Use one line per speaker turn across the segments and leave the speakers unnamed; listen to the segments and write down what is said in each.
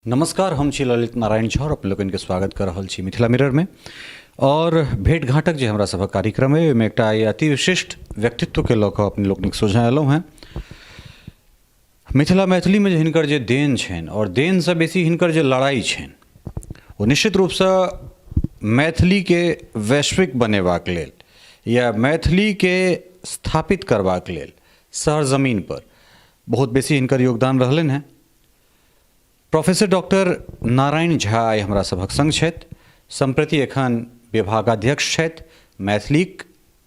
नमस्कार, हम छी ललित नारायण झा और अपने लोकनिके स्वागत कर रहल छी मिथिला मिररमे। और भेंट घाटक जे हमरा सभक कार्यक्रम अइ ओहिमे एकटा आइ अति विशिष्ट व्यक्तित्वके लऽ कऽ अपने लोकनिक सोझाँ अयलहुँ हेँ। मिथिला मैथिलीमे जे हिनकर जे देन छनि और देनसँ बेसी हिनकर जे लड़ाइ छनि ओ निश्चित रूपसँ मैथिलीके वैश्विक बनेबाक लेल या मैथिलीके स्थापित करबाक लेल सर जमीनपर बहुत बेसी हिनकर योगदान रहलनि हेँ। प्रोफेसर डॉक्टर नारायण झा आइ हमरा सभक संग छथि। सम्प्रति एखन विभागाध्यक्ष छथि मैथिलीक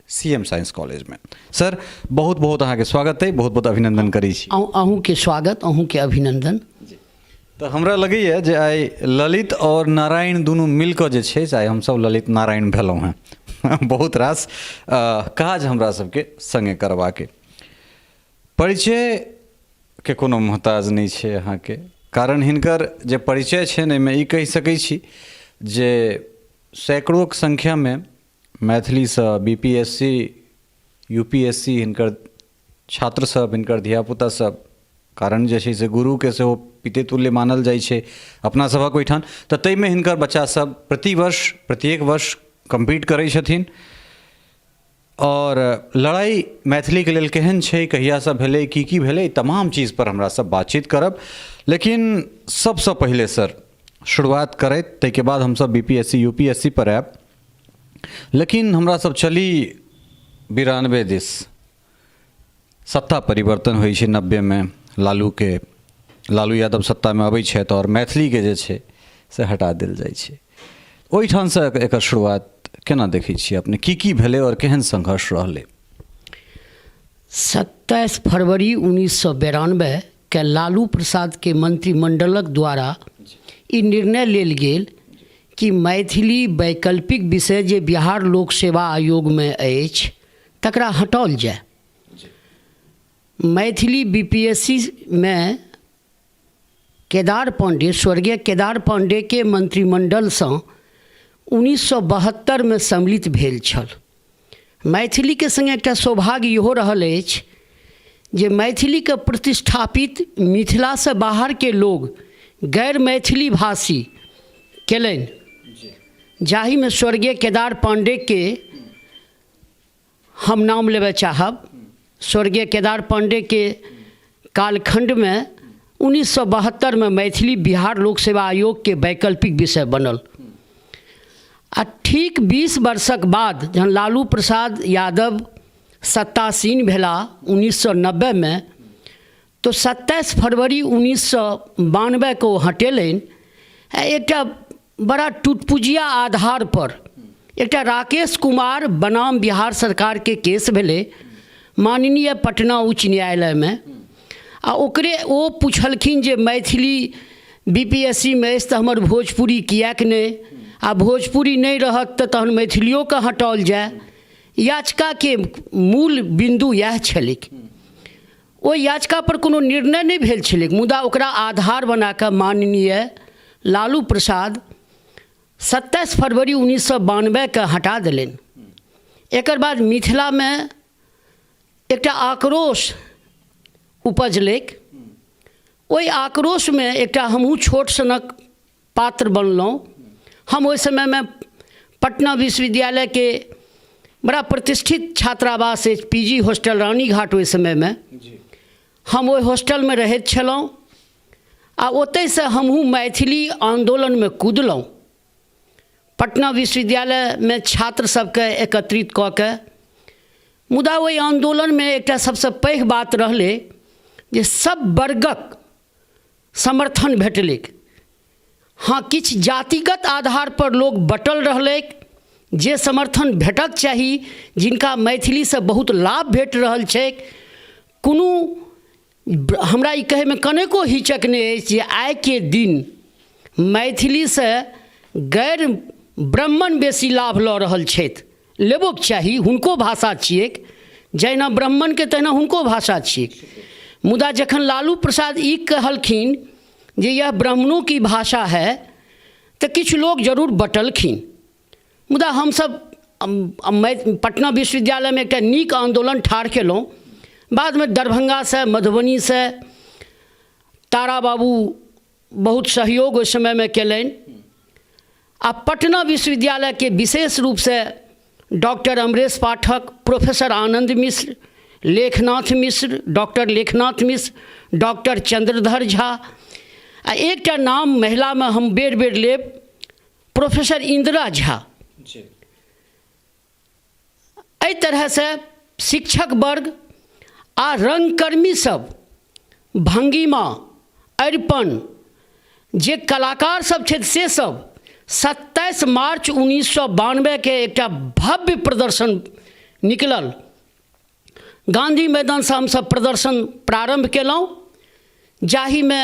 सी एम साइंस कॉलेजमे। सर, बहुत बहुत अहाँके स्वागत अइ, बहुत बहुत अभिनंदन करै छी।
अहूँके स्वागत, अहूँके अभिनंदन।
तऽ हमरा लगैए जे आइ ललित आओर नारायण दुनू मिल कऽ जे छै से आइ हमसभ ललित नारायण भेलहुँ हेँ। बहुत रास काज हमरा सबके सङ्गे करबाके। परिचयके कोनो मोहताज नहि छै अहाँके, कारण हिनकर जे परिचय छनि एहिमे ई कहि सकै छी जे सैकड़ोके संख्यामे मैथिलीसँ B P S C, U P S C हिनकर छात्रसभ, हिनकर धियापुतासभ, कारण जे छै से गुरुके सेहो पिते तुल्य मानल जाइ छै अपना सभक ओहिठाम, तऽ ताहिमे हिनकर बच्चासभ प्रतिवर्ष प्रत्येक वर्ष कम्पीट करै छथिन। आओर लड़ाइ मैथिलीके लेल केहन छै, कहियासँ भेलै, की की भेलै, तमाम चीजपर हमरा सब बातचीत करब। लेकिन सबसँ पहिले सर शुरुआत करैत ताहिके बाद हमसब B P S C, U P S C पर आयब। लेकिन हमरा सब चली 92 दिस। सत्ता परिवर्तन होइ छै 90मे, लालू यादव सत्तामे अबै छथि आओर मैथिलीके जे छै से हटा देल जाइ छै। ओहिठामसँ एकर शुरुआत केना देखै छियै अपने, की की भेलै आओर केहन संघर्ष रहलै?
27 फरवरी 1992के लालू प्रसादके मंत्रिमंडलक द्वारा ई निर्णय लेल गेल कि मैथिली वैकल्पिक विषय जे बिहार लोक सेवा आयोगमे अछि तकरा हटाओल जाय। मैथिली बी पी एस सी मे केदार पाण्डे, स्वर्गीय केदार पाण्डेके मंत्रिमण्डलसँ 1972मे सम्मिलित भेल छल। मैथिलीके सङ्गे एकटा सौभाग्य इहो रहल अछि जे मैथिलीके प्रतिष्ठापित मिथिलासँ बाहरके लोग गैर मैथिली भाषी केलनि, जाहिमे स्वर्गीय केदार पाण्डेके हम नाम लेबय चाहब। स्वर्गीय केदार पाण्डेके कालखण्डमे 1972मे मैथिली बिहार लोक सेवा आयोगके वैकल्पिक विषय बनल आ ठीक 20 वर्षक बाद जहन लालू प्रसाद यादव सत्तासीन भेला 1990मे, तो 27 फरवरी 1992के ओ हटेलनि आ एकटा बड़ा टुटपुजिया आधारपर एकटा राकेश कुमार बनाम बिहार सरकारके केस भेलै माननीय पटना उच्च न्यायालयमे। आ ओकरे ओ पुछलखिन जे मैथिली बी पी एस सी मे अछि तऽ हमर भोजपुरी किएक नहि, आ भोजपुरी नहि रहत तऽ तहन मैथिलियोके हटाओल जाय। याचिकाके मूल बिन्दु इएह छलै। ओहि याचिकापर कोनो निर्णय नहि भेल छलै, मुदा ओकरा आधार बनाकऽ माननीय लालू प्रसाद 27 फरवरी 1992के हटा देलनि। एकर बाद मिथिलामे एकटा आक्रोश उपजलैक। ओहि आक्रोशमे एकटा हमहूँ छोट सनक पात्र बनलहुँ। हम ओहि समयमे पटना विश्वविद्यालयके बड़ा प्रतिष्ठित छात्रावास अछि पी जी हॉस्टल रानीघाट, ओहि समयमे हम ओहि हॉस्टलमे रहैत छलहुँ आ ओतहिसँ हमहूँ मैथिली आन्दोलनमे कुदलहुँ। पटना विश्वविद्यालयमे छात्र सबके एकत्रित कऽ के, मुदा ओहि आन्दोलनमे एकटा सबसँ पैघ बात रहलै जे सब वर्गक समर्थन भेटलैक। हँ, किछु जातिगत आधारपर लोक बँटल रहलैक, जे समर्थन भेटक चाही जिनका मैथिलीसँ बहुत लाभ भेट रहल छैक। कोनो हमरा ई कहैमे कनेको हिचक नहि अछि जे आइके दिन मैथिलीसँ गैर ब्राह्मण बेसी लाभ लऽ रहल छथि। लेबोके चाही, हुनको भाषा छियैक, जहिना ब्राह्मणके तहिना हुनको भाषा छियैक। मुदा जखन लालू प्रसाद ई कहलखिन जे यह ब्राह्मणों की भाषा है, तऽ किछु लोक जरूर बँटलखिन। मुदा हमसब पटना विश्वविद्यालयमे एकटा नीक आन्दोलन ठाढ़ केलहुँ। बादमे दरभङ्गासँ, मधुबनीसँ तारा बाबू बहुत सहयोग ओहि समयमे कयलनि आ पटना विश्वविद्यालयके विशेष रूपसँ doctor Amresh Pathak, professor Anand Mishra, Lekhnath Mishra, doctor Lekhnath Mishra, doctor Chandradhar Jha आ एकटा नाम महिलामे हम बेर बेर लेब, प्रोफेसर इंदिरा झा। एहि तरहसँ शिक्षक वर्ग आ रङ्गकर्मी सब, भङ्गिमा, अरिपन, जे कलाकार सब छथि से सब 27 मार्च 1992के एकटा भव्य प्रदर्शन निकलल। गाँधी मैदानसँ हमसब प्रदर्शन प्रारम्भ केलहुँ, जाहिमे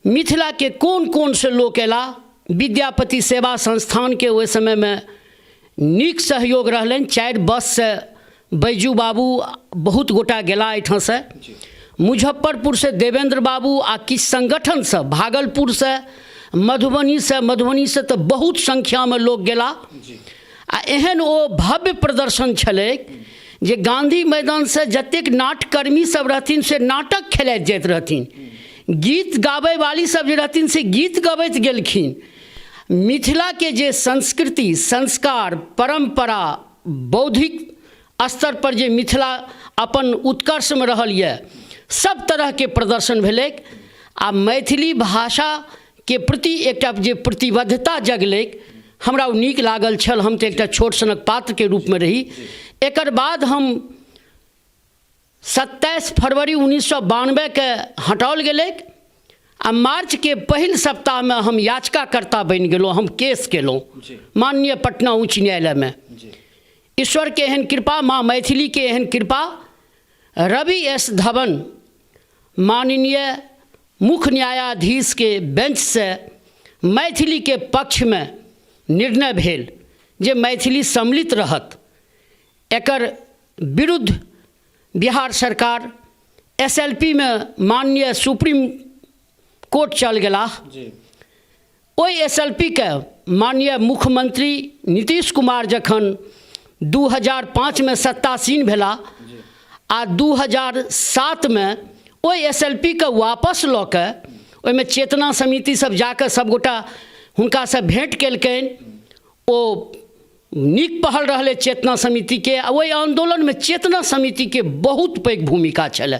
मिथिलाके कोन कोनसँ लोक अयलाह। विद्यापति सेवा संस्थानके ओहि समयमे नीक सहयोग रहलनि। 4 बससँ बैजू बाबू बहुत गोटा गेला एहिठामसँ, मुजफ्फरपुरसँ देवेंद्र बाबू आ किछु संगठनसँ, भागलपुरसँ, मधुबनीसँ, मधुबनीसँ तऽ बहुत संख्यामे लोक गेला। आ एहन ओ भव्य प्रदर्शन छलै जे गाँधी मैदानसँ जतेक नाटकर्मी सब रहथिन से नाटक खेलाइत जाइत रहथिन, गीत गाबैवाली सब जे रहथिन से गीत गबैत गेलखिन। मिथिलाके जे संस्कृति, संस्कार, परम्परा, बौद्धिक स्तर पर जे मिथिला अपन उत्कर्षमे रहल यऽ, सब तरहके प्रदर्शन भेलैक आ मैथिली भाषाके प्रति एकटा जे प्रतिबद्धता जगलैक, हमरा ओ नीक लागल छल। हम तऽ एकटा छोट सनक पात्रके रूपमे रही। एकर बाद हम 27 फरवरी 1992के हटाओल गेलैक आ मार्चके पहिल सप्ताहमे हम याचिकाकर्ता बनि गेलहुँ। हम केस केलहुँ माननीय पटना उच्च न्यायालयमे। ईश्वरके एहन कृपा, माँ मैथिलीके एहन कृपा, रवि एस धवन माननीय मुख्य न्यायाधीशके बेंचसँ मैथिलीके पक्षमे निर्णय भेल जे मैथिली सम्मिलित रहत। एकर विरुद्ध बिहार सरकार एस एल पी मे माननीय सुप्रीम कोर्ट चल गेलाह। ओहि एस एल पी के माननीय मुख्यमंत्री नीतीश कुमार जखन 2005 मे सत्तासीन भेला आ 2007 मे ओहि एस एल पी के वापस लऽ के ओहिमे चेतना समिति सब जाकऽ सबगोटा हुनकासँ भेँट केलकनि। ओ नीक पहल रहलै चेतना समितिके आ ओहि आन्दोलनमे चेतना समितिके बहुत पैघ भूमिका छलै।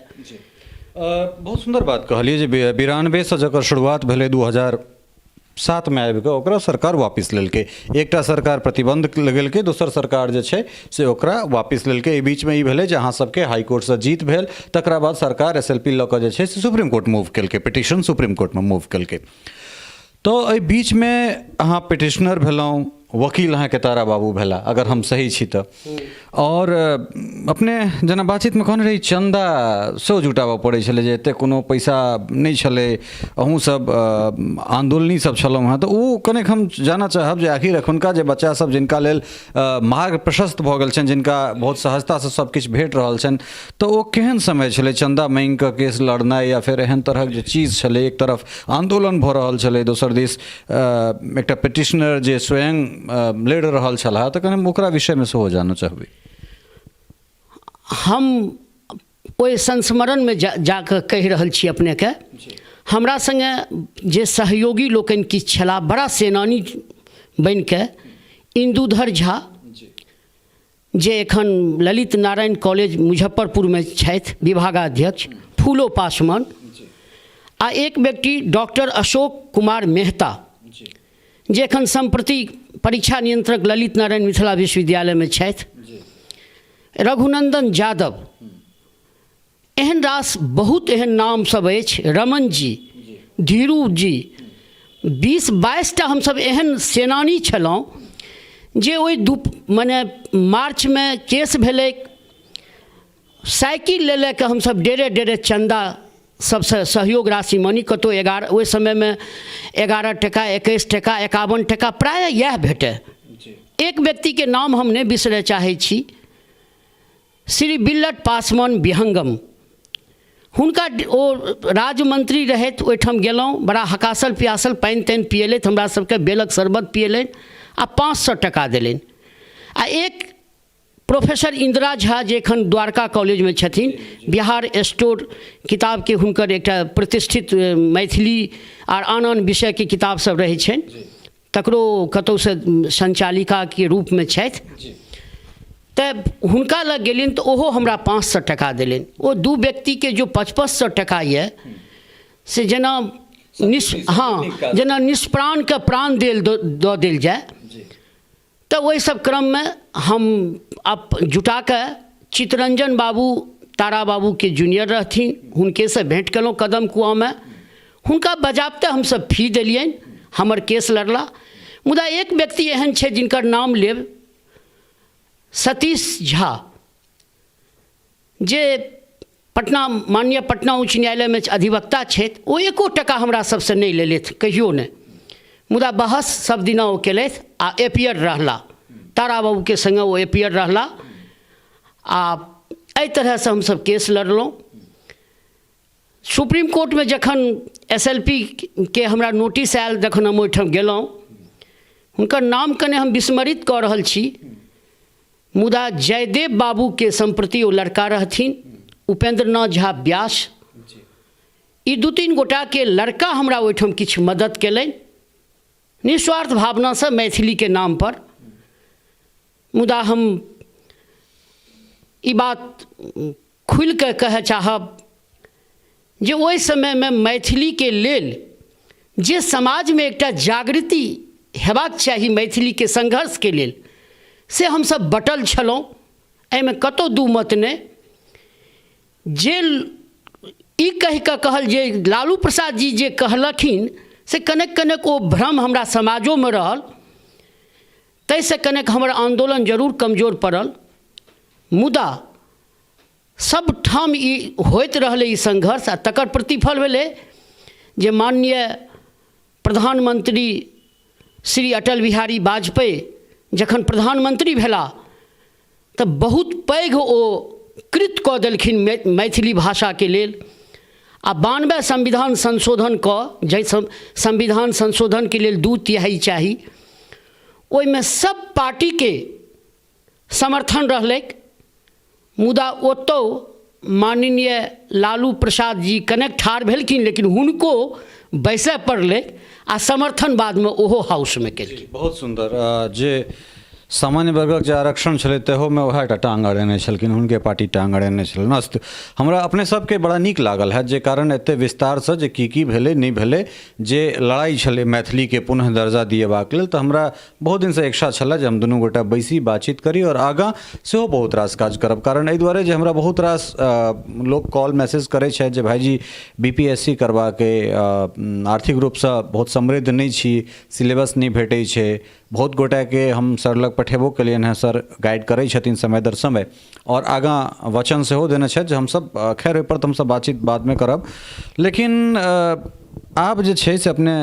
बहुत सुन्दर बात कहलियै जे 92सँ जकर शुरुआत भेलै 2007मे आबिकऽ ओकरा सरकार वापिस लेलकै। एकटा सरकार प्रतिबन्ध लगेलकै, दोसर सरकार जे छै से ओकरा वापिस लेलकै। एहि बीचमे ई भेलै जे अहाँ सबके हाईकोर्टसँ जीत भेल, तकरा बाद सरकार एस एल पी लऽ कऽ जे छै से सुप्रीम कोर्ट मूव केलकै, पिटिशन सुप्रीम कोर्टमे मूव केलकै। तऽ एहि बीचमे अहाँ पिटिशनर भेलहुँ, वकील अहाँके तारा बाबू भेला, अगर हम सही छी तऽ। आओर अपने जेना बातचीतमे कहने रही चन्दा सेहो जुटाबऽ पड़ै छलै, जे एतेक कोनो पैसा नहि छलै, अहूँ सब आन्दोलनी सब छलहुँ हेँ, तऽ ओ कनेक हम जानऽ चाहब जे आखिर एखुनका जे बच्चा सब जिनका लेल मार्ग प्रशस्त भऽ गेल छनि, जिनका बहुत सहजतासँ सब किछु भेट रहल छनि, तऽ ओ केहन समय छलै चन्दा माँगि कऽ केस लड़नाइ या फेर एहन तरहक जे चीज छलै, एक तरफ आन्दोलन भऽ रहल छलै, दोसर दिस एकटा पिटिशनर जे स्वयं लड़ि रहल छलाह, तऽ कनि हम ओकरा विषयमे सेहो जानऽ चाहबै।
हम ओहि संस्मरणमे जाकऽ कहि रहल छी अपनेके, हमरा सङ्गे जे सहयोगी लोकनि किछु छलाह बड़ा सेनानी बनिके, इन्दुधर झा जे एखन ललित नारायण कॉलेज मुजफ्फरपुरमे छथि विभागाध्यक्ष, फूलो पासवान, आ एक व्यक्ति डॉक्टर अशोक कुमार मेहता जे एखन सम्प्रति परीक्षा नियंत्रक ललित नारायण मिथिला विश्वविद्यालयमे छथि, रघुनंदन यादव, एहन रास बहुत एहन नाम सब अछि, रमन जी, धीरू जी, 20-22 टा हमसब एहन सेनानी छलहुँ जे ओहि दू मने मार्चमे केस भेलै, साइकिल लऽ लऽ कऽ हमसब डेरे डेरे चन्दा सबसँ सहयोग राशि मनी, कतहु 11, ओहि समयमे 11 टका, 21 टका, 51 टका प्रायः इएह भेटय। एक व्यक्तिके नाम हम नहि बिसरय चाहै छी, श्री बिल्लट पासवान विहंगम, हुनका ओ राज्यमंत्री रहथि, ओहिठाम गेलहुँ, बड़ा हकासल पियासल पानि तानि पिएलथि हमरा सबके, बेलक शरबत पिएलनि आ 500 टका देलनि। आ एक प्रोफेसर इन्दिरा झा जे एखन द्वारका कॉलेजमे छथिन, बिहार स्टोर किताबके हुनकर एकटा प्रतिष्ठित मैथिली आर आन आन विषयके किताब सब रहै छनि, तकरो कतहुसँ सञ्चालिकाके रूपमे छथि। तऽ हुनका लग गेलियनि तऽ ओहो हमरा 500 टाका देलनि। ओ दू व्यक्तिके जो 5500 टाका यऽ से जेना निस हँ जेना निष्प्राणके प्राण देल दऽ देल जाय। तऽ ओहि सब क्रममे हम जुटाकऽ चितरञ्जन बाबू तारा बाबूके जूनियर रहथिन, हुनकेसँ भेँट केलहुँ कदम कुआँमे। हुनका बजाबते हमसब फी देलियनि, हमर केस लड़ला। मुदा एक व्यक्ति एहन छै जिनकर नाम लेब, सतीश झा, जे पटना माननीय पटना उच्च न्यायालयमे अधिवक्ता छथि, ओ एको टका हमरा सबसँ नहि लेलथि कहियो नहि, मुदा बहस सब दिना ओ केलथि आ एपियर रहला, तारा बाबूके सङ्गे ओ एपियर रहला। आ एहि तरहसँ हमसब केस लड़लहुँ। सुप्रीम कोर्टमे जखन एस एल पी के हमरा नोटिस आयल, जखन हम ओहिठाम गेलहुँ, हुनकर नाम कने हम विस्मृत कऽ रहल छी, मुदा जयदेव बाबूके सम्प्रति ओ लड़का रहथिन, उपेन्द्रनाथ झा व्यास, ई दू तीन गोटाके लड़का हमरा ओहिठाम किछु मदद केलनि निस्वार्थ भावनासँ मैथिलीके नामपर। मुदा हम ई बात खुलिकऽ कहऽ चाहब जे ओहि समयमे मैथिलीके लेल जे समाजमे एकटा जागृति हेबाक चाही मैथिलीके संघर्षके लेल, से हमसब बटल छलहुँ, एहिमे कतहु दू मत नहि। जे ई कहिकऽ कहल जे लालू प्रसाद जी जे कहलखिन से कनेक कनेक ओ भ्रम हमरा समाजोमे रहल, ताहिसँ कनेक हमर आन्दोलन जरूर कमजोर पड़ल। मुदा सबठाम ई होइत रहलै ई संघर्ष, आ तकर प्रतिफल भेलै जे माननीय प्रधानमंत्री श्री अटल बिहारी वाजपेयी जखन प्रधानमंत्री भेला तऽ बहुत पैघ ओ कृत कऽ देलखिन मैथिली भाषाके लेल। आ 92 संविधान संशोधन कऽ, जाहि संविधान संशोधनके लेल 2/3 चाही, ओहिमे सब पार्टीके समर्थन रहलैक। मुदा ओतौ माननीय लालू प्रसाद जी कनेक ठाढ़ भेलखिन, लेकिन हुनको बैसय पड़लै आ समर्थन बादमे ओहो हाउसमे केलखिन।
बहुत सुन्दर। जे सामान्य वर्गक जे आरक्षण छलै तहोमे उएह टा टाँग अड़ेने छलखिन, हुनके पार्टी टाँग अड़ेने छलनि। अस्तु, हमरा अपने सबके बड़ा नीक लागल हैत जे कारण एते विस्तारसँ जे की की भेलै नहि भेलै, जे लड़ाइ छलै मैथिलीके पुनः दर्जा दिएबाक लेल, तऽ हमरा बहुत दिनसँ इच्छा छलए जे हम दुनू गोटा बैसी, बातचीत करी आओर आगाँ सेहो बहुत रास काज करब। कारण एहि दुआरे जे हमरा बहुत रास लोक कॉल मैसेज करै छथि जे भाइजी बी पी एस सी करबाक अइ, आर्थिक रूपसँ बहुत समृद्ध नहि छी, सिलेबस नहि भेटै छै। बहुत गोटाके हम सर लग पठेबो केलियनि हेँ, सर गाइड करै छथिन समय दर समय आओर आगाँ वचन सेहो देने छथि जे हमसभ, खैर ओहिपर तऽ हमसभ बातचीत बादमे करब। लेकिन आब जे छै से अपने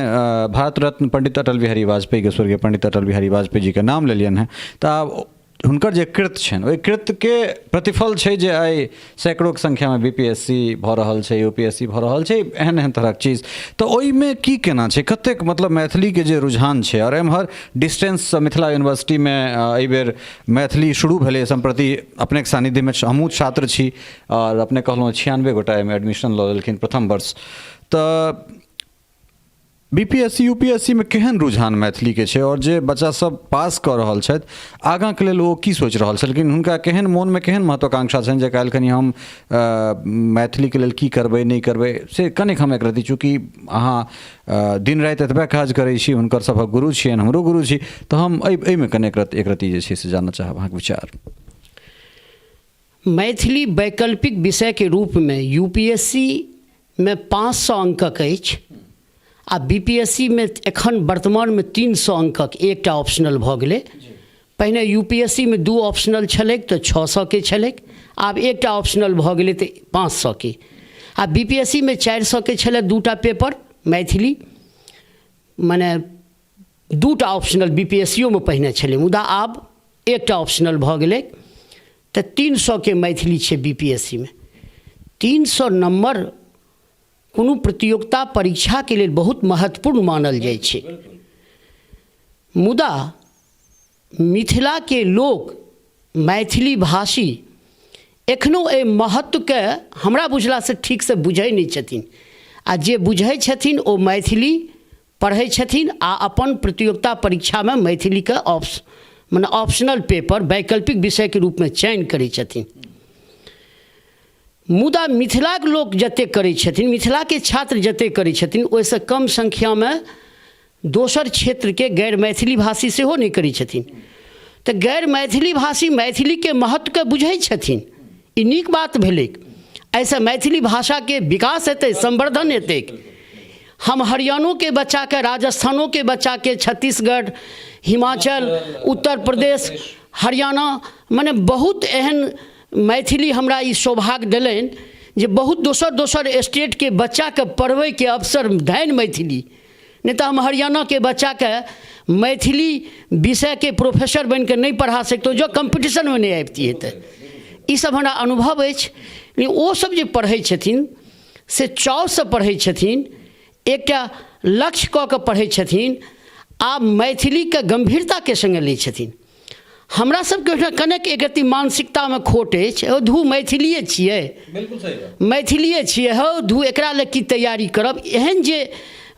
भारत रत्न पंडित अटल बिहारी वाजपेयीके, स्वर्गीय पंडित अटल बिहारी वाजपेयी जीके नाम लेलियनि हेँ, तऽ आब हुनकर जे कृत्य छनि ओहि कृत्यके प्रतिफल छै जे आइ सैकड़ोके संख्यामे बी पी एस सी भऽ रहल छै, यू पी एस सी भऽ रहल छै, एहन एहन तरहक चीज। तऽ ओहिमे की केना छै, कतेक मतलब मैथिलीके जे रुझान छै आओर एम्हर डिस्टेंससँ मिथिला यूनिवर्सिटीमे एहिबेर मैथिली शुरू भेलै, सम्प्रति अपनेके सान्निध्यमे हमहूँ छात्र छी आओर अपने कहलहुँ 96 गोटा एहिमे एडमिशन लऽ लेलखिन प्रथम वर्ष। तऽ B P S C U P S C मे केहन रुझान मैथिलीके छै आओर जे बच्चा सब पास कऽ रहल छथि आगाँके लेल ओ की सोचि रहल छलखिन, हुनका केहन मोनमे केहन महत्वाकांक्षा छनि जे काल्हि कनि हम मैथिलीके लेल की करबै नहि करबै, से कनिक हम एकरति, चूँकि अहाँ दिन राति एतबे काज करै छी, हुनकर सभक गुरु छियनि, हमरो गुरु छी, तऽ हम एहिमे कनि एकरति जे छै से जानऽ चाहब अहाँके विचार।
मैथिली वैकल्पिक विषयके रूपमे यू पी एस सी मे 500 अङ्कक अछि आ बी पी एस सी मे एखन वर्तमानमे 300 अङ्कक एकटा ऑप्शनल भऽ गेलै। पहिने यू पी एस सी मे 2 ऑप्शनल छलैक तऽ 600के छलैक, आब एकटा ऑप्शनल भऽ गेलै तऽ 500के। आ बी पी एस सी मे 400के छलै 2टा पेपर मैथिली, मने 2टा ऑप्शनल बी पी एस सी ओ मे पहिने छलै, मुदा आब एकटा ऑप्शनल भऽ गेलै तऽ 300के मैथिली छै बी पी एस सी मे। 300 नम्बर कोनो प्रतियोगिता परीक्षाके लेल बहुत महत्वपूर्ण मानल जाइ छै। मुदा मिथिलाके लोक मैथिली भाषी एखनो एहि महत्वके हमरा बुझलासँ ठीकसँ बुझै नहि छथिन आ जे बुझै छथिन ओ मैथिली पढ़ै छथिन आ अपन प्रतियोगिता परीक्षामे मैथिलीके ऑप्स मने ऑप्शनल पेपर वैकल्पिक विषयके रूपमे चयन करै छथिन। मुदा मिथिलाके लोक जतेक करै छथिन, मिथिलाके छात्र जतेक करै छथिन, ओहिसँ कम संख्यामे दोसर क्षेत्रके गैर मैथिली भाषी सेहो नहि करै छथिन। तऽ गैर मैथिली भाषी मैथिलीके महत्वके बुझै छथिन, ई नीक बात भेलै। एहिसँ मैथिली भाषाके विकास हेतै, संवर्धन हेतै। हम हरियाणोके बच्चाके, राजस्थानोके बच्चाके, छत्तीसगढ़, हिमाचल, उत्तर प्रदेश, हरियाणा, मने बहुत एहन मैथिली हमरा ई सौभाग्य देलनि जे बहुत दोसर दोसर स्टेटके बच्चाके पढ़बैके अवसर धनि मैथिली। नहि तऽ हम हरियाणाके बच्चाके मैथिली विषयके प्रोफेसर बनिके नहि पढ़ा सकितहुँ जँ कम्पीटिशनमे नहि अबितियै। तऽ ईसब हमरा अनुभव अछि। लेकिन ओसब जे पढ़ै छथिन से चावसँ पढ़ै छथिन, एकटा लक्ष्य कऽ कऽ पढ़ै छथिन आ मैथिलीके गम्भीरताके सङ्गे लै छथिन। हमरा सबके ओहिठाम कनेक एक रत्ती मानसिकतामे खोट अछि, ओ धू मैथिलिए छियै,
बिल्कुल सही बात,
मैथिलिए छियै, हौ धू एकरा लए की तैयारी करब, एहन जे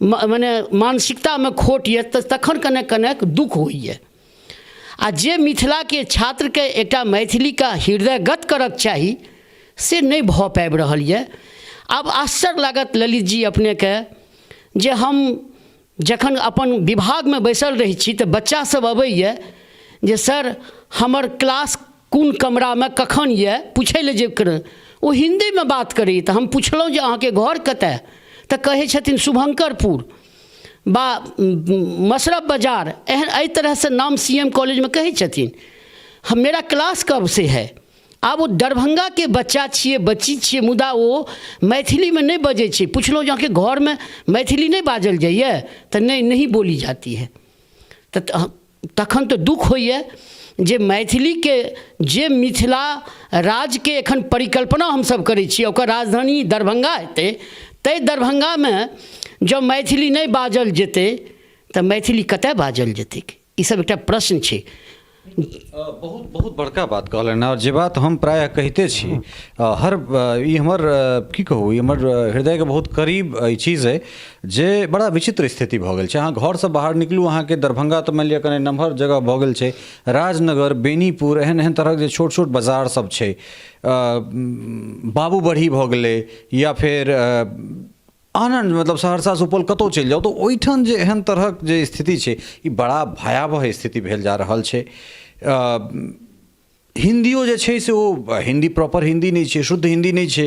मने मानसिकतामे खोट यऽ तऽ तखन कनेक कनेक दुःख होइए। आ जे मिथिलाके छात्रके एकटा मैथिलीके हृदयगत करक चाही से नहि भऽ पाबि रहल यऽ। आब आश्चर्य लागत ललित जी अपनेके जे हम जखन अपन विभागमे बैसल रहै छी तऽ बच्चासब अबैए जे सर हमर क्लास कोन कमरामे कखन यऽ पुछै लए जे ओ हिन्दीमे बात करैए। तऽ हम पुछलहुँ जे अहाँके घर कतऽ, तऽ कहै छथिन शुभङ्करपुर बा मशरफ बाजार, एहन एहि तरहसँ नाम सी एम कॉलेजमे कहै छथिन। हम मेरा क्लास कब से है। आब ओ दरभङ्गाके बच्चा छियै, बच्ची छियै, मुदा ओ मैथिलीमे नहि बजै छै। पुछलहुँ जे अहाँके घरमे मैथिली नहि बाजल जाइए, तऽ नहि, नहीं बोली जाती है। तऽ तखन तऽ दुःख होइए जे मैथिलीके जे मिथिला राज्यके एखन परिकल्पना हमसब करै छियै, ओकर राजधानी दरभङ्गा हेतै, ताहि दरभङ्गामे जँ मैथिली नहि बाजल जेतै तऽ मैथिली कतऽ बाजल जेतै? ई सब एकटा प्रश्न छै।
बहुत बहुत बड़का बात कहलनि आओर जे बात हम प्रायः कहिते छी हर ई हमर की कहू, ई हमर हृदयके बहुत करीब ई चीज अइ जे बड़ा विचित्र स्थिति भऽ गेल छै। अहाँ घरसँ बाहर निकलू, अहाँके दरभंगा तऽ मानि लिअ कनि नमहर जगह भऽ गेल छै, राजनगर, बेनीपुर, एहन एहन तरहक जे छोट छोट बाजार सब छै, बाबूबढ़ी भऽ गेलै या फेर आनन्द, मतलब सहरसा, सुपौल कतहु चलि जाउ तऽ ओहिठाम जे एहन तरहक जे स्थिति छै ई बड़ा भयावह स्थिति भेल जा रहल छै। हिन्दियो जे छै से ओ हिन्दी प्रॉपर हिन्दी नहि छै, शुद्ध हिन्दी नहि छै।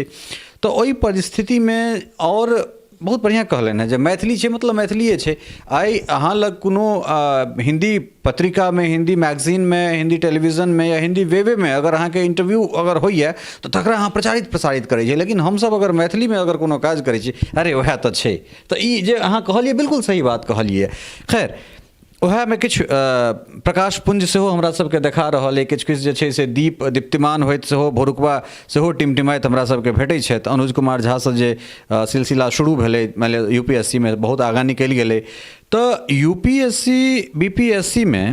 तऽ ओहि परिस्थितिमे आओर बहुत बढ़िआँ कहलनि हेँ जे मैथिली छै मतलब मैथिलिए छै। आइ अहाँ लग कोनो हिन्दी पत्रिकामे, हिन्दी मैगजीनमे, हिन्दी टेलीविजनमे या हिन्दी वेबेमे अगर अहाँके इंटरव्यू अगर होइए तऽ तकरा अहाँ प्रचारित प्रसारित करै छियै, लेकिन हमसभ अगर मैथिलीमे अगर कोनो काज करै छी, अरे उएह तऽ छै। तऽ ई जे अहाँ कहलियै बिल्कुल सही बात कहलियै। खैर उएहमे किछु प्रकाश पुञ्ज सेहो हमरा सबके देखा रहल अइ, किछु किछु जे छै से दीप दीप्तिमान होइत सेहो भोरुकवा सेहो टिमटिमाइत हमरा सबके भेटै छथि। अनुज कुमार झासँ जे सिलसिला शुरू भेलै, मानि लिअ यू पी एस सी मे बहुत आगाँ निकलि गेलै। तऽ U P S C, B P S C मे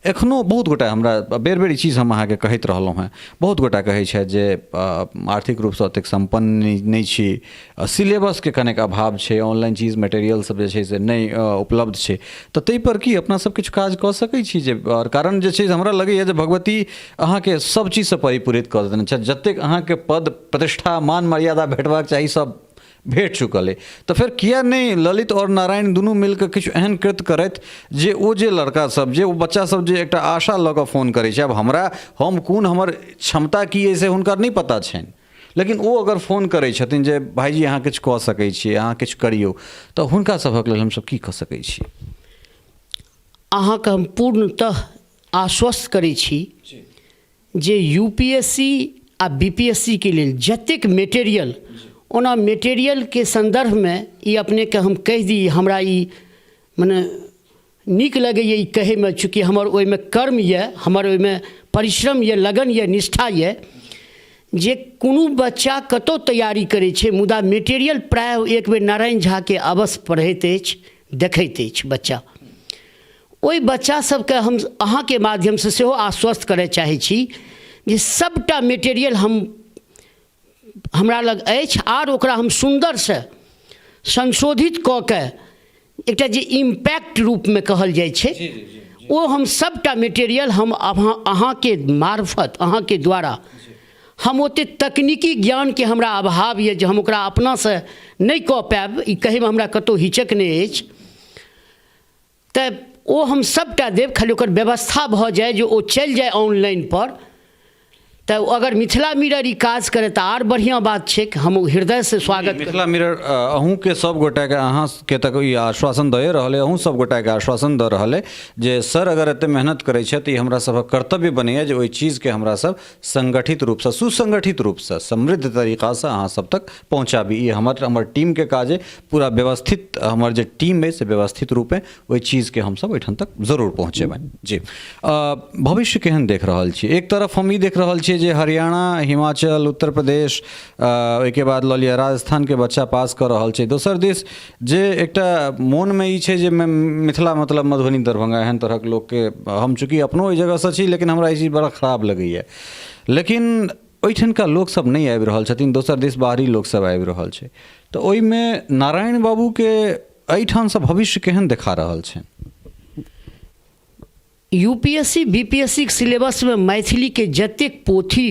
एखनो बहुत गोटा हमरा बेर बेर ई चीज हम अहाँके कहैत रहलहुँ हेँ, बहुत गोटा कहै छथि जे आर्थिक रूपसँ ओतेक सम्पन्न नहि छी, सिलेबसके कनेक अभाव छै, ऑनलाइन चीज मटेरियल सब जे छै से नहि उपलब्ध छै। तऽ ताहिपर की अपना सब किछु काज कऽ सकै छी जे, आओर कारण जे छै से हमरा लगैए जे भगवती अहाँके सब चीजसँ परिपूरित कऽ देने छथि, जतेक अहाँके पद प्रतिष्ठा मान मर्यादा भेटबाक चाही सब भेट चुकल अइ, तऽ फेर किए नहि ललित आओर नारायण दुनू मिलिकऽ किछु एहन कृत्य करथि जे ओ जे लड़का सब, जे ओ बच्चा सब जे एकटा आशा लऽ कऽ फोन करै छै, आब हमरा हम कोन हमर क्षमता की अइ से हुनकर नहि पता छनि, लेकिन ओ अगर फोन करै छथिन जे भाइजी अहाँ किछु कऽ सकै छियै, अहाँ किछु करियौ, तऽ हुनका सभक लेल हमसब की कऽ सकै छी?
अहाँके हम पूर्णतः आश्वस्त करै छी जे यू पी एस सी आ बी पी एस सी के लेल जतेक मेटेरियल, ओना मेटेरियलके सन्दर्भमे ई अपनेके हम कहि दी, हमरा ई मने नीक लगैए ई कहैमे, चूँकि हमर ओहिमे कर्म यऽ, हमर ओहिमे परिश्रम यऽ, लगन यऽ, निष्ठा यऽ, जे कोनो बच्चा कतहु तैयारी करै छै मुदा मेटेरियल प्रायः एक बेर नारायण झाके अवश्य पढ़ैत अछि, देखैत अछि बच्चा। ओहि बच्चा सबके हम अहाँके माध्यमसँ सेहो आश्वस्त करय चाहै छी जे सभटा मेटेरियल हम हमरा लग अछि आर ओकरा हम सुन्दरसँ संशोधित कऽ के एकटा जे इम्पैक्ट रूपमे कहल जाइ छै ओ हम सभटा मेटेरियल हम अहाँके मार्फत अहाँके द्वारा हम ओतेक तकनीकी ज्ञानके हमरा अभाव यऽ जे हम ओकरा अपनासँ नहि कऽ पायब, ई कहैमे हमरा कतहु हिचक नहि अछि। तऽ ओ हम सभटा देब, खाली ओकर व्यवस्था भऽ जाय जे ओ चलि जाय ऑनलाइनपर। तऽ अगर मिथिला मिरर ई काज करय तऽ आर बढ़िआँ बात छैक, हम हृदयसँ स्वागत।
मिथिला मिरर अहूँके सब गोटाके, अहाँके तक ई आश्वासन दए रहल अइ, अहूँ सब गोटाके आश्वासन दऽ रहल अइ जे सर अगर एते मेहनत करै छथि, ई हमरा सभक कर्तव्य बनैए जे ओहि चीजके हमरा सब संगठित रूपसँ, सुसंगठित रूपसँ, समृद्ध तरीकासँ अहाँ सब तक पहुँचाबी। ई हमर हमर टीमके काज अइ, पूरा व्यवस्थित हमर जे टीम अइ से व्यवस्थित रूपे ओहि चीजके हमसब ओहिठाम तक जरूर पहुँचेबनि। जी, भविष्य केहन देख रहल छी? एक तरफ हम ई देख रहल छियै जे हरियाणा, हिमाचल, उत्तर प्रदेश, ओहिके बाद लऽ लिअ राजस्थानके बच्चा पास कऽ रहल छै। दोसर दिस जे एकटा मोनमे ई छै जे मिथिला मतलब मधुबनी, दरभंगा, एहन तरहक लोकके, हम चूँकि अपनो ओहि जगहसँ छी लेकिन हमरा ई चीज बड़ा खराब लगैए, लेकिन ओहिठामका लोकसभ नहि आबि रहल छथिन, दोसर दिस बाहरी लोकसभ आबि रहल छै। तऽ ओहिमे नारायण बाबूके एहिठामसँ भविष्य केहन देखा रहल छनि?
U P S C, B P S C के सिलेबसमे मैथिलीके जतेक पोथी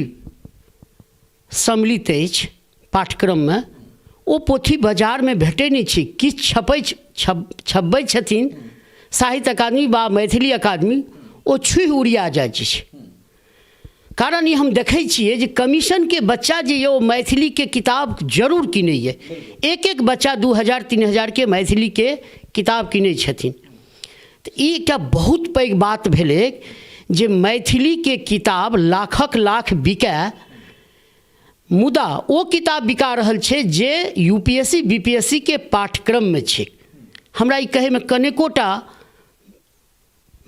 सम्मिलित अछि पाठ्यक्रममे, ओ पोथी बाजारमे भेटै नहि छै। किछु छपै छपबै छथिन साहित्य अकादमी वा मैथिली अकादमी, ओ छुहि उड़िया जाइ छै। कारण ई हम देखै छियै जे कमीशनके बच्चा जे यऽ ओ मैथिलीके किताब जरूर किनैए। एक एक बच्चा 2000 3000के मैथिलीके किताब किनै छथिन। तऽ ई एकटा बहुत पैघ बात भेलै जे मैथिलीके किताब लाखक लाख बिकाय, मुदा ओ किताब बिका रहल छै जे U P S C, B P S C के पाठ्यक्रममे छै। हमरा ई कहैमे कनेकोटा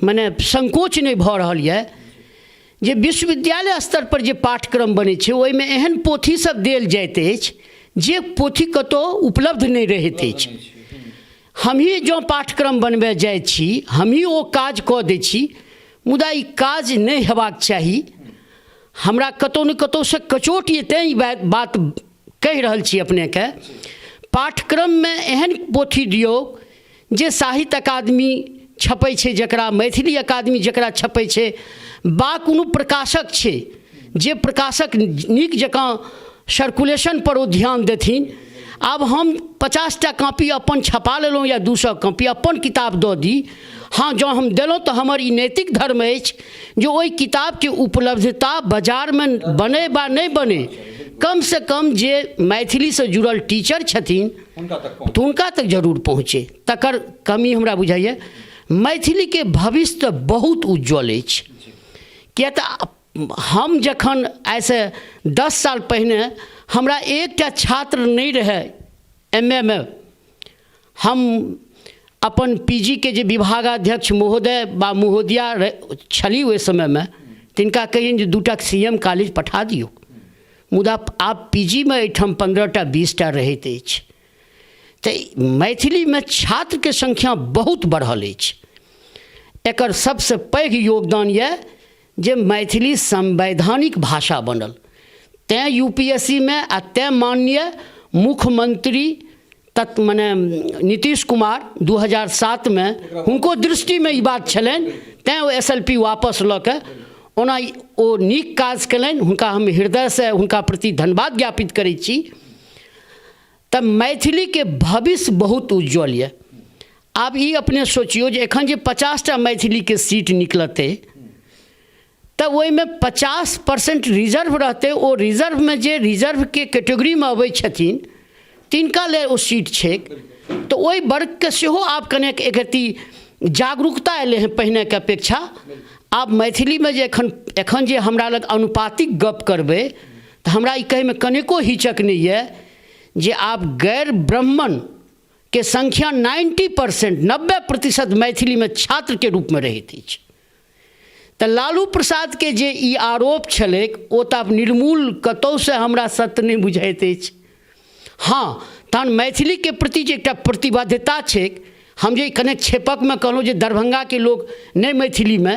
मने संकोच नहि भऽ रहल यऽ जे विश्वविद्यालय स्तरपर जे पाठ्यक्रम बनै छै ओहिमे एहन पोथी सब देल जाइत अछि जे पोथी कतहु उपलब्ध नहि रहैत अछि। हमही जँ पाठ्यक्रम बनबै जाइ छी, हमही ओ काज कऽ दै छी, मुदा ई काज नहि हेबाक चाही। हमरा कतहु ने कतहुसँ कचोट यऽ, तेँ ई बात कहि रहल छी अपनेके। पाठ्यक्रममे एहन पोथी दियौ जे साहित्य अकादमी छपै छै, जकरा मैथिली अकादमी जकरा छपै छै, वा कोनो प्रकाशक छै जे प्रकाशक नीक जकाँ सर्कुलेशनपर ओ ध्यान देथिन। आब हम 50टा कॉपी अपन छपा लेलहुँ या 200 कॉपी अपन किताब दऽ दी, हँ जँ हम देलहुँ तऽ हमर ई नैतिक धर्म अछि जे ओहि किताबके उपलब्धता बाजारमे बनै वा नहि बनै, कमसँ कम जे मैथिलीसँ जुड़ल टीचर छथिन तऽ हुनका तक जरूर पहुँचै। तकर कमी हमरा बुझाइए। मैथिलीके भविष्य तऽ बहुत उज्जवल अछि, किएक तऽ हम जखन आइसँ 10 साल पहिने हमरा एकटा छात्र नहि रहै एम ए मे, हम अपन पी जी के जे विभागाध्यक्ष महोदय वा महोदया छली ओहि समयमे, तिनका कहियनि जे 2टा सी एम कॉलेज पठा दियौ। मुदा आब पी जी मे एहिठाम 15टा 20टा रहैत अछि। तऽ मैथिलीमे छात्रके संख्या बहुत बढ़ल अछि। एकर सबसँ पैघ योगदान यऽ जे मैथिली संवैधानिक भाषा बनल, तैँ यू पी एस सी मे आ तैँ माननीय मुख्यमंत्री तत् मने नीतीश कुमार 2007मे हुनको दृष्टिमे ई बात छलनि, तैँ ओ एस एल पी वापस लऽ कऽ ओना ओ नीक काज कयलनि। हुनका हम हृदयसँ हुनका प्रति धन्यवाद ज्ञापित करै छी। तऽ मैथिलीके भविष्य बहुत उज्जवल यऽ। आब ई अपने सोचियौ जे एखन जे 50टा मैथिलीके सीट निकलतै तऽ ओहिमे 50% रिजर्व रहतै। ओ रिजर्वमे जे रिजर्वके कैटेगरीमे अबै छथिन तिनका लेल ओ सीट छैक। तऽ ओहि वर्गके सेहो आब कनेक एक रत्ती जागरूकता एलै हँ पहिनेके अपेक्षा। आब मैथिलीमे जे एखन एखन जे हमरा लग अनुपातिक गप करबै तऽ हमरा ई कहैमे कनेको हिचक नहि यऽ जे आब गैर ब्राह्मणके संख्या 90%, 90% मैथिलीमे छात्रके रूपमे रहैत अछि। तऽ लालू प्रसादके जे ई आरोप छलैक ओ तऽ आब निर्मूल कतहुसँ हमरा सत्य नहि बुझाइत अछि। हँ, तहन मैथिलीके प्रति जे एकटा प्रतिबद्धता छैक, हम जे कनेक क्षेपकमे कहलहुँ जे दरभंगाके लोक नहि मैथिलीमे,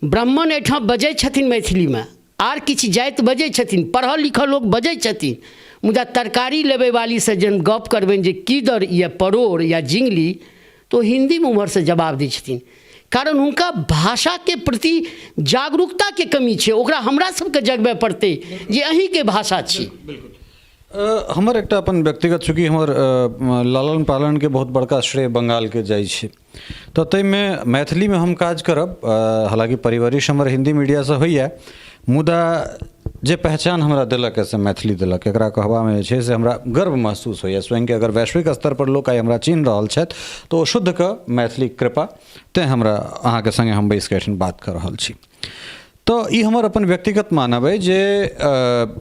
ब्राह्मण एहिठाम बजै छथिन मैथिलीमे। आर किछु जाति बजै छथिन, पढ़ल लिखल लोक बजै छथिन, मुदा तरकारी लेबैवालीसँ जहन गप करबनि जे की दर यऽ परोड़ या झिङ्गली, तऽ ओ हिन्दीमे उम्हरसँ जवाब दै छथिन। कारण हुनका भाषाके प्रति जागरूकताके कमी छै। ओकरा हमरा सबके जगबय पड़तै जे अहीँके भाषा छी।
हमर एकटा अपन व्यक्तिगत, चूँकि हमर लालन पालनके बहुत बड़का श्रेय बंगालके जाइ छै, तऽ ताहिमे मैथिलीमे हम काज करब। हालाँकि परिवरिश हमर हिन्दी मीडियासँ होइए, मुदा जे पहचान हमरा देलक से मैथिली देलक। एकरा कहबामे जे छै से हमरा गर्व महसूस होइए स्वयंके। अगर वैश्विक स्तरपर लोक आइ हमरा चिन्ह रहल छथि तऽ ओ शुद्धके मैथिलीक कृपा, तेँ हमरा अहाँके सङ्गे हम बैसिकऽ एहिठाम बात कऽ रहल छी। तऽ ई हमर अपन व्यक्तिगत मानब अइ जे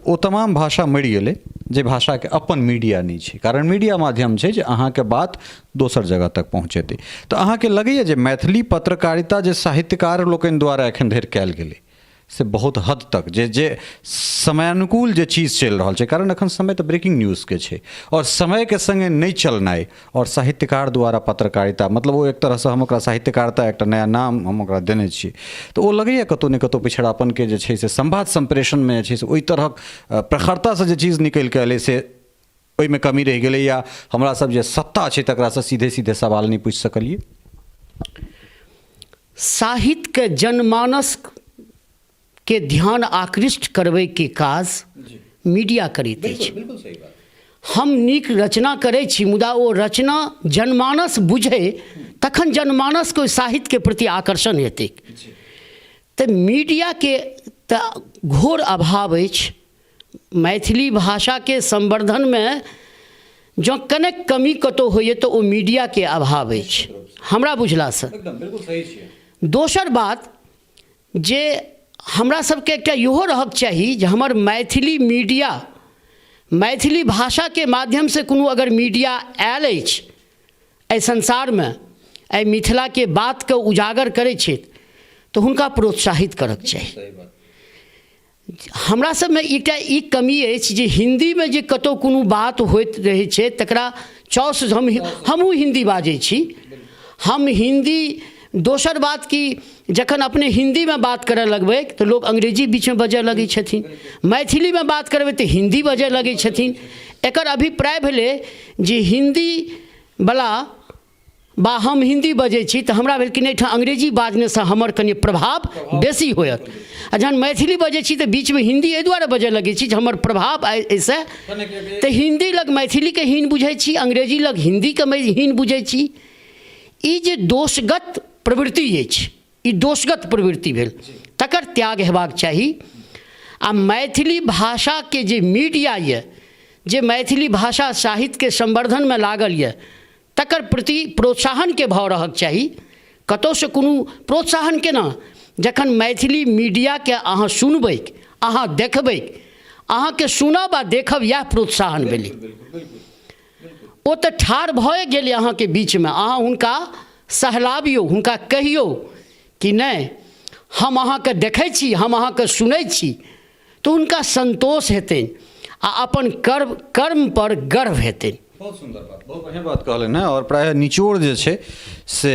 ओ तमाम भाषा मरि गेलै जे भाषाके अपन मीडिया नहि छै, कारण मीडिया माध्यम छै जे अहाँके बात दोसर जगह तक पहुँचेतै। तऽ अहाँके लगैए जे मैथिली पत्रकारिता जे साहित्यकार लोकनि द्वारा एखन धरि कयल गेलै से बहुत हद तक जे जे समयानुकूल जे चीज चलि रहल छै, कारण एखन समय तऽ ब्रेकिंग न्यूजके छै, आओर समयके सङ्गे नहि चलनाइ आओर साहित्यकार द्वारा पत्रकारिता, मतलब ओ एक तरहसँ हम ओकरा साहित्यकारता एकटा नया नाम हम ओकरा देने छी, तऽ ओ लगैए कतहु ने कतहु पिछड़ापनके जे छै से संवाद सम्प्रेषणमे जे छै से ओहि तरहक प्रखरतासँ जे चीज निकलिके एलै से ओहिमे कमी रहि गेलै, या हमरा सब जे सत्ता छै तकरासँ सीधे सीधे सवाल नहि पूछि सकलियै?
साहित्यके जनमानसके ध्यान आकृष्ट करबैके काज मीडिया करैत अछि। हम नीक रचना करै छी, मुदा ओ रचना जनमानस बुझै तखन जनमानसके ओहि साहित्यके प्रति आकर्षण हेतै। तऽ मीडियाके तऽ घोर अभाव अछि। मैथिली भाषाके संवर्धनमे जँ कनेक कमी कतहु होइए तऽ ओ मीडियाके अभाव अछि हमरा बुझलासँ। दोसर बात जे हमरा सबके एकटा इहो रहक चाही जे हमर मैथिली मीडिया, मैथिली भाषाके माध्यमसँ कोनो अगर मीडिया आयल अछि एहि संसारमे, एहि मिथिलाके बातके उजागर करै छथि, तऽ हुनका प्रोत्साहित करक चाही। हमरा सबमे एकटा ई कमी अछि जे हिन्दीमे जे कतहु कोनो बात होइत रहै छै तकरा चाउसँ हमहूँ हिन्दी बाजै छी, हम हिन्दी। दोसर बात कि जखन अपने हिन्दीमे बात करऽ लगबै तऽ लोक अंग्रेजी बीचमे बजऽ लगै छथिन, मैथिलीमे बात करबै तऽ हिन्दी बजऽ लगै छथिन। एकर अभिप्राय भेलै जे हिन्दीवला बा हम हिन्दी बजै छी तऽ हमरा भेल कि नहि, एहिठाम अंग्रेजी बाजनेसँ हमर कनि प्रभाव बेसी होयत, आ जहन मैथिली बजै छी तऽ बीचमे हिन्दी एहि दुआरे बजऽ लगै छी जे हमर प्रभाव एहिसँ। तऽ हिन्दी लग मैथिलीके हीन बुझै छी, अंग्रेजी लग हिन्दीके हीन बुझै छी। ई जे दोषगत प्रवृत्ति अछि, ई दोषगत प्रवृत्ति भेल, तकर त्याग हेबाक चाही। आ मैथिली भाषाके जे मीडिया यऽ, जे मैथिली भाषा साहित्यके संवर्धनमे लागल यऽ, तकर प्रति प्रोत्साहनके भाव रहक चाही। कतहुसँ कोनो प्रोत्साहन केना, जखन मैथिली मीडियाके अहाँ सुनबै, अहाँ देखबै, अहाँके सुनब आ देखब इएह प्रोत्साहन भेलै। ओ तऽ ठाढ़ भए गेलै अहाँके बीचमे, अहाँ हुनका सहलाबियौ, हुनका कहियौ कि नहि हम अहाँके देखै छी, हम अहाँके सुनै छी, तऽ हुनका सन्तोष हेतनि आ अपन कर्म कर्मपर गर्व हेतनि।
बहुत सुन्दर बात, बहुत बढ़िआँ बात कहलनि हेँ। आओर प्रायः निचोड़ जे छै से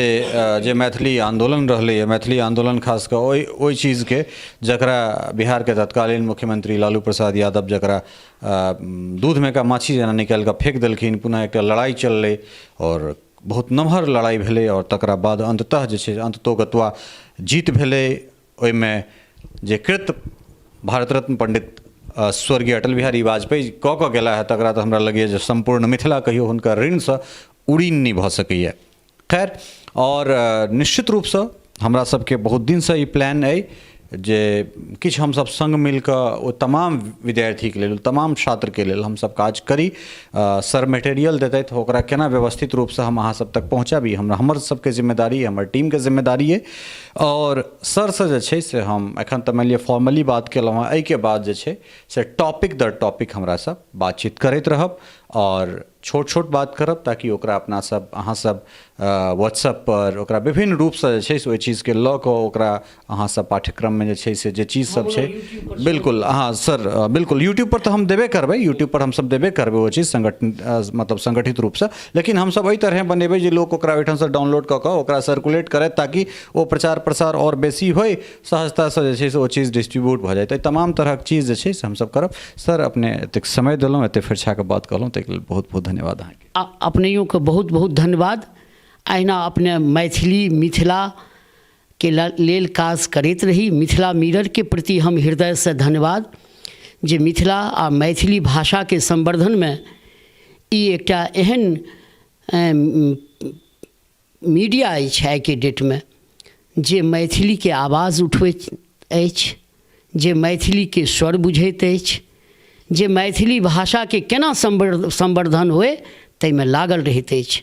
जे मैथिली आन्दोलन रहलैए, मैथिली आन्दोलन खास कऽ ओहि ओहि चीजके जकरा बिहारके तत्कालीन मुख्यमंत्री लालू प्रसाद यादव जकरा दूधमे का माछी जेना निकालि कऽ फेक देलखिन, पुनः एकटा लड़ाइ चललै आओर बहुत नमहर लड़ाइ भेलै, आओर तकरा बाद अन्ततः जे छै अन्ततोगत्वा जीत भेलै। ओहिमे जे कृत भारत रत्न पण्डित स्वर्गीय अटल बिहारी वाजपेयी कऽ कऽ गेला हे, तकरा तऽ हमरा लगैए जे सम्पूर्ण मिथिला कहियो हुनकर ऋणसँ उऋण नहि भऽ सकैए। खैर, आओर निश्चित रूपसँ हमरा सबके बहुत दिनसँ ई प्लान अइ जे किछु हमसब सङ्ग मिलिकऽ ओ तमाम विद्यार्थीके लेल, तमाम छात्रके लेल हमसब काज करी। सर मटेरियल देतथि, ओकरा केना व्यवस्थित रूपसँ हम अहाँ सब तक पहुँचाबी, हमरा हमर सबके जिम्मेदारी, हमर टीमके जिम्मेदारी अइ। आओर सरसँ जे छै से हम एखन तऽ मानि लिअ फॉर्मली बात केलहुँ हँ, एहिके बाद जे छै से टॉपिक दर टॉपिक हमरा सब बातचीत करैत रहब आओर छोट छोट बात करब, ताकि ओकरा अपना सब अहाँ सब व्हाट्सएप पर ओकरा विभिन्न रूपसँ जे छै से ओहि चीजके लऽ कऽ ओकरा अहाँसभ पाठ्यक्रममे जे छै से जे चीजसभ छै। बिल्कुल, हँ सर, बिल्कुल यूट्यूब पर तऽ हम देबे करबै, यूट्यूब पर हमसभ देबे करबै ओ चीज संगठन, मतलब संगठित रूपसँ, लेकिन हमसभ एहि तरहे बनेबै जे लोक ओकरा ओहिठामसँ डाउनलोड कऽ कऽ ओकरा सर्कुलेट करथि, ताकि ओ प्रचार प्रसार आओर बेसी होइ, सहजतासँ जे छै से ओ चीज डिस्ट्रीब्यूट भऽ जाय। तऽ तमाम तरहक चीज जे छै से हमसभ करब। सर, अपने एतेक समय देलहुँ, एतेक फरिछा कऽ बात कहलहुँ, ताहिके लेल बहुत बहुत धन्यवाद अहाँके।
आ अपनैयोके बहुत बहुत धन्यवाद। अहिना अपने मैथिली मिथिलाके लेल काज करैत रही। मिथिला मिररके प्रति हम हृदयसँ धन्यवाद जे मिथिला आ मैथिली भाषाके संवर्धनमे ई एकटा एहन मीडिया अछि आइके डेटमे जे मैथिलीके आवाज उठबैत अछि, जे मैथिलीके स्वर बुझैत अछि, जे मैथिली भाषाके केना संवर्धन होइ ताहिमे लागल रहैत अछि।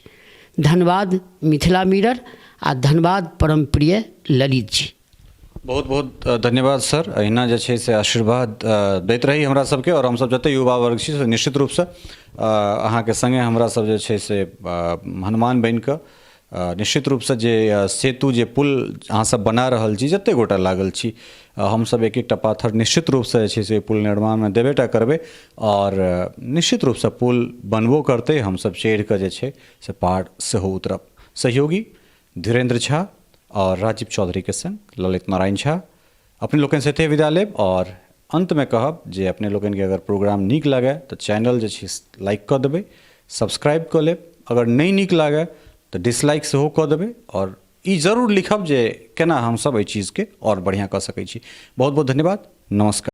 धन्यवाद मिथिला मिरर आ धन्यवाद परम प्रिय ललित जी।
बहुत बहुत धन्यवाद सर। अहिना जे छै से आशीर्वाद दैत रही हमरा सबके, आओर हमसब जते युवा वर्ग छी से निश्चित रूपसँ अहाँके सङ्गे हमरा सब जे छै से हनुमान बनि कऽ निश्चित रूपसँ जे सेतु, जे पुल अहाँ सब बना रहल छी, जते गोटा लागल छी, हमसब एक एकटा पाथर निश्चित रूपसँ जे छै से पुल निर्माणमे देबे टा करबै, आओर निश्चित रूपसँ पुल बनबो करतै, हमसब चढ़ि कऽ जे छै से पार सेहो उतरब। सहयोगी धीरेन्द्र झा आओर राजीव चौधरीके संग ललित नारायण झा अपने लोकनिसँ एतहि विदा लेब, आओर अन्तमे कहब जे अपने लोकनिके अगर प्रोग्राम नीक लागय तऽ चैनल जे छै लाइक कऽ देबै, सब्सक्राइब कऽ लेब, अगर नहि नीक लागय तऽ डिसलाइक सेहो कऽ देबै, आओर ई जरूर लिखब जे केना हमसब एहि चीजके आओर बढ़िआँ कऽ सकै छी। बहुत बहुत धन्यवाद, नमस्कार।